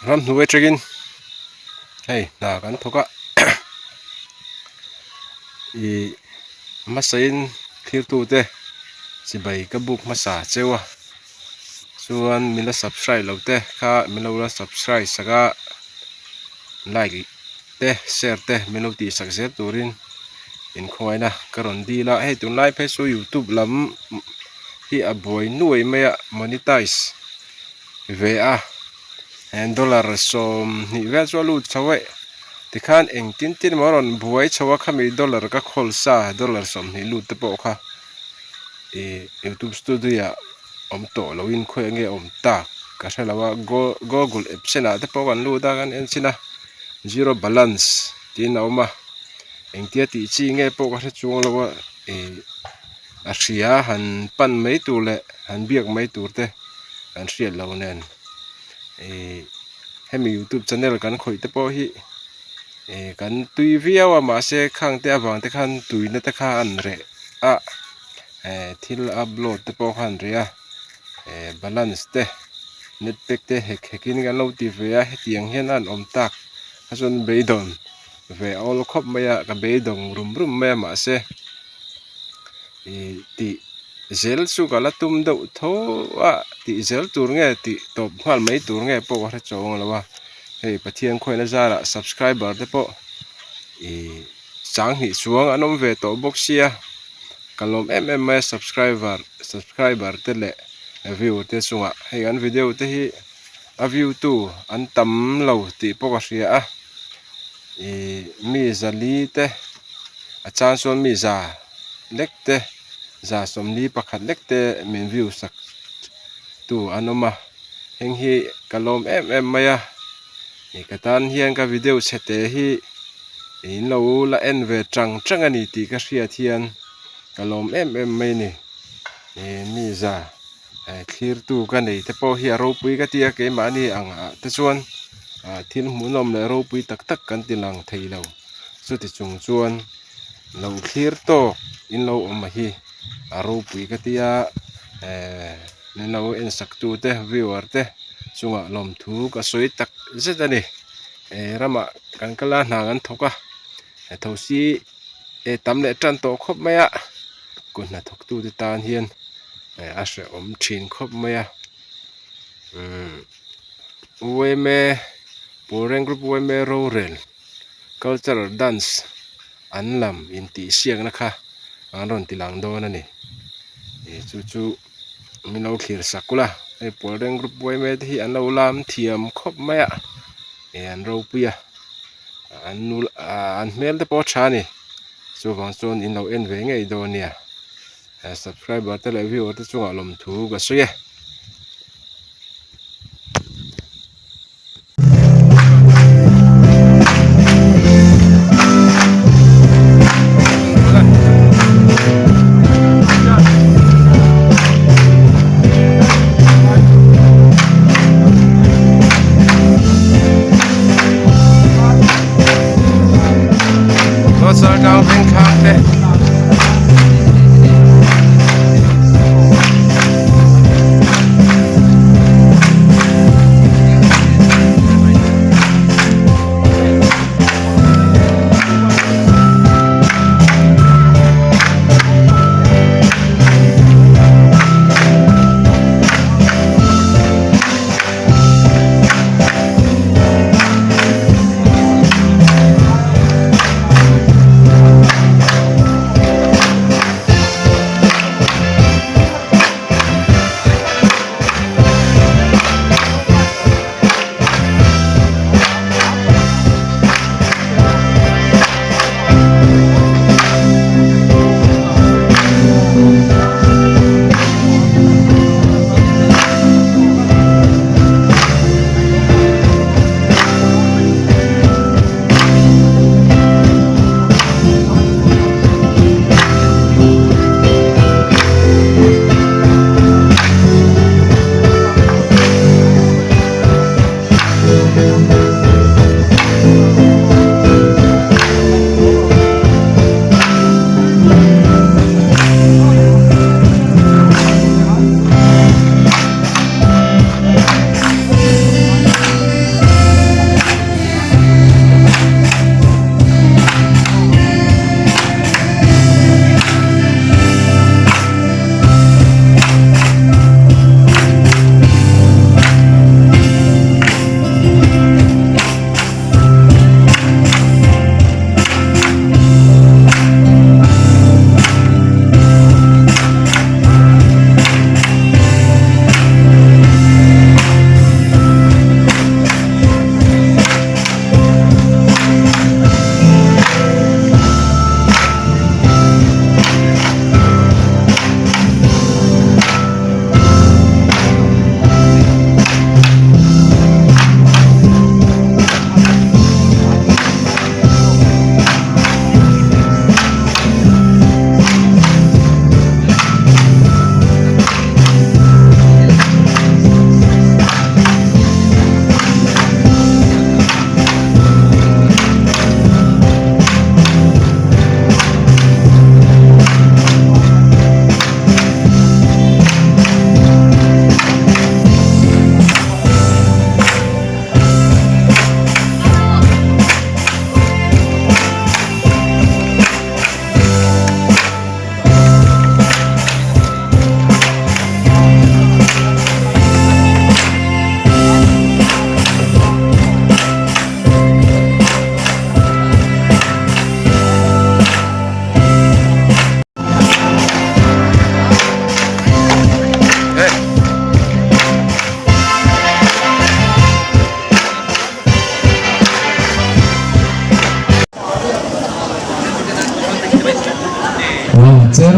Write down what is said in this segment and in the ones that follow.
Ramhnuai atangin hei hna kan thawk a ih hmasain thirtute chibai ka buk hmasa cheu a chuan min la subscribe lo te kha min lo la subscribe sak a like te share te min lo tih sak zel turin inkhawngaihna ka rawn dil a hei tunlai phei chu youtube lam hi a buai nuai mai a monetize ve a eh dollar 20 vel chu a lut chho e tikhan engtin tin emaw a rawn buai chho a khami dollar ka khawl sa dollar 20 lut te pawh kha ih youtube studio ah awm tawh loin khawi enge awm tak ka hre lo a google apps ah te pawh kan lut a kan en chhin a zero balance tiin a awm a engtia tih chi nge pawh ka hre chuang lo a ih a hria han pan mai tur leh han biak mai tur te kan hriat loh nen ih hemi youtube channel kan khawih te pawh hi ih kan tui viau a mahse khang te avang te khan tuina te kha an reh a eh thil upload te pawh kha an reh a eh balance te net pack te hek hek in kan lo ti ve a hetiang hian a an awm tak a chuan beidawn ve awl khawp mai a ka beidawng rum rum mai a mahse ih tih zel chu ka la tum deuh tho a tih zel tur nge tih tawp nghal mai tur nge pawh ka hre chuang lo a hei Pathian khawiahna zarah subscriber te pawh ih 2000 chuang an awm ve tawh bawk sia ka lawm em em mai a subscriber subscriber te leh view te chungah hei an video te hi a view tu an tam lo tih pawh ka hria a ih mi zali te a chang chuan mi za lek te za 41 lek te min view sak tu an awm a heng hi ka lawm em em mai a ih ka tan hian ka video chhe te hi in lo la en ve tang tang a ni tih ka hriat hian ka lawm em em mai a ni ih mi za thlirtu ka nei te pawh hi a ropui ka ti a keimahni ang ah te chuan ah thil hmuhnawm leh ropui tak tak kan ti lang thei lo chuti chung chuan lo thlir tawk in lo awm hi a ropui ka ti a eh min lo en sak tu te viewer te chungah lawmthu ka sawi tak zet a ni eh ramah kan kal a hna kan thawk a thosi eh tam leh tan tawh khawp mai a kut hnathawk tu te tan hian eh a hrehawm thin khawp mai a umm uaime pawlreng group uaime rorel cultural dance an lam intihsiakna kha an rawn ti lang dawn a ni ih chu chu min lo thlir sak ula hei pawlreng group uaime te hi an lo lam thiam khawp mai a ih an ropui a an nu ah an hmel te pawh a tha a ni chuvang chuan in lo en ve ngei dawn nia subscriber te leh viewer te chungah lawmthu ka sawi e.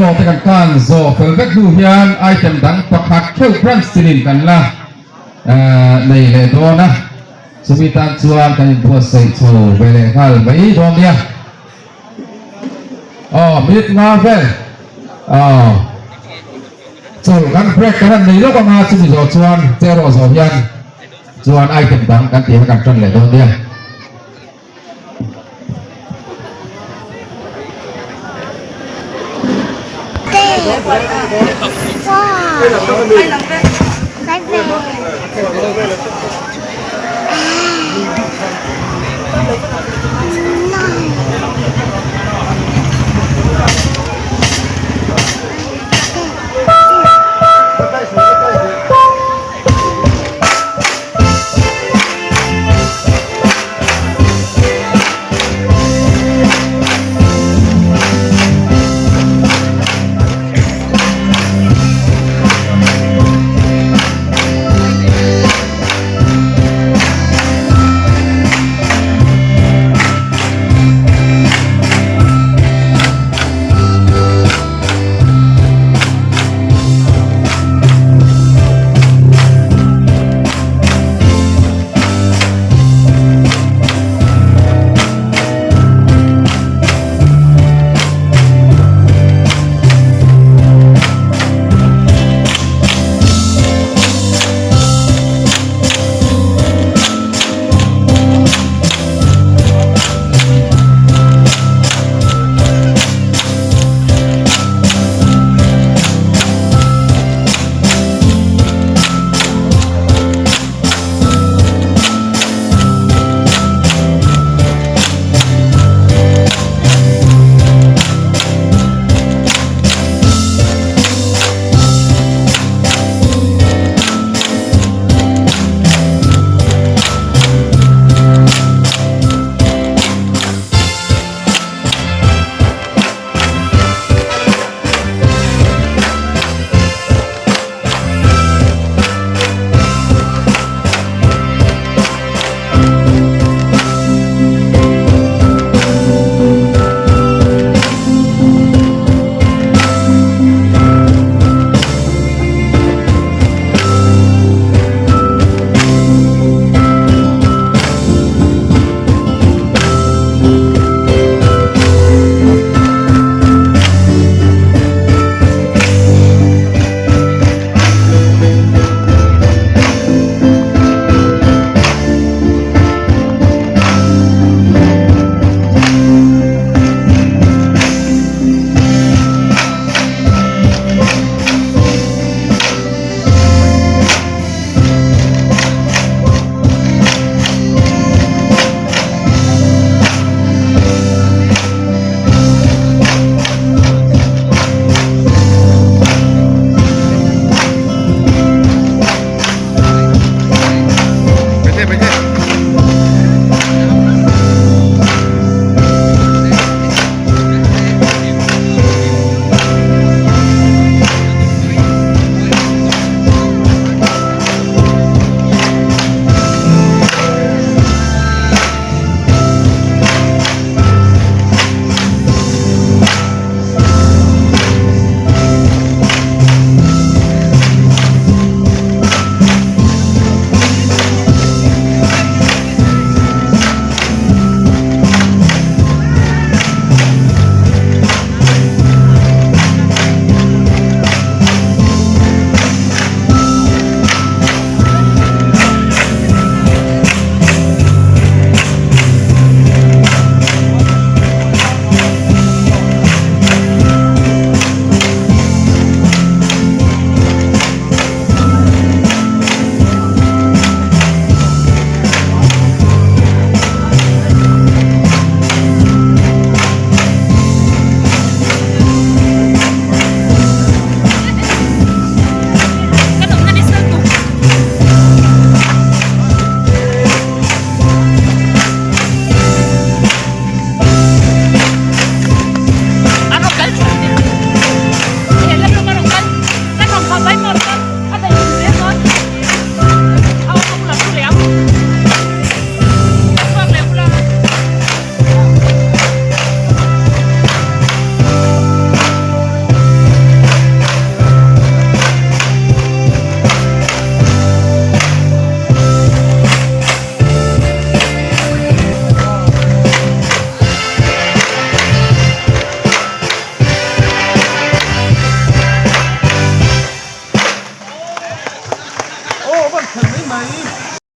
Cheraw te kan kan zawh fel vek hnu hian item dang pakhat theuh branch tinin kan la nei leh dawn a, chumi tan chuan kan inbuatsaih chho ve leh nghal mai dawn nia. Aw minute nga vel aw chawlh kan break kan han nei lawk anga chumi zawh chuan cheraw zawh hian chuan item dang kan tih kha kan tan leh dawn nia.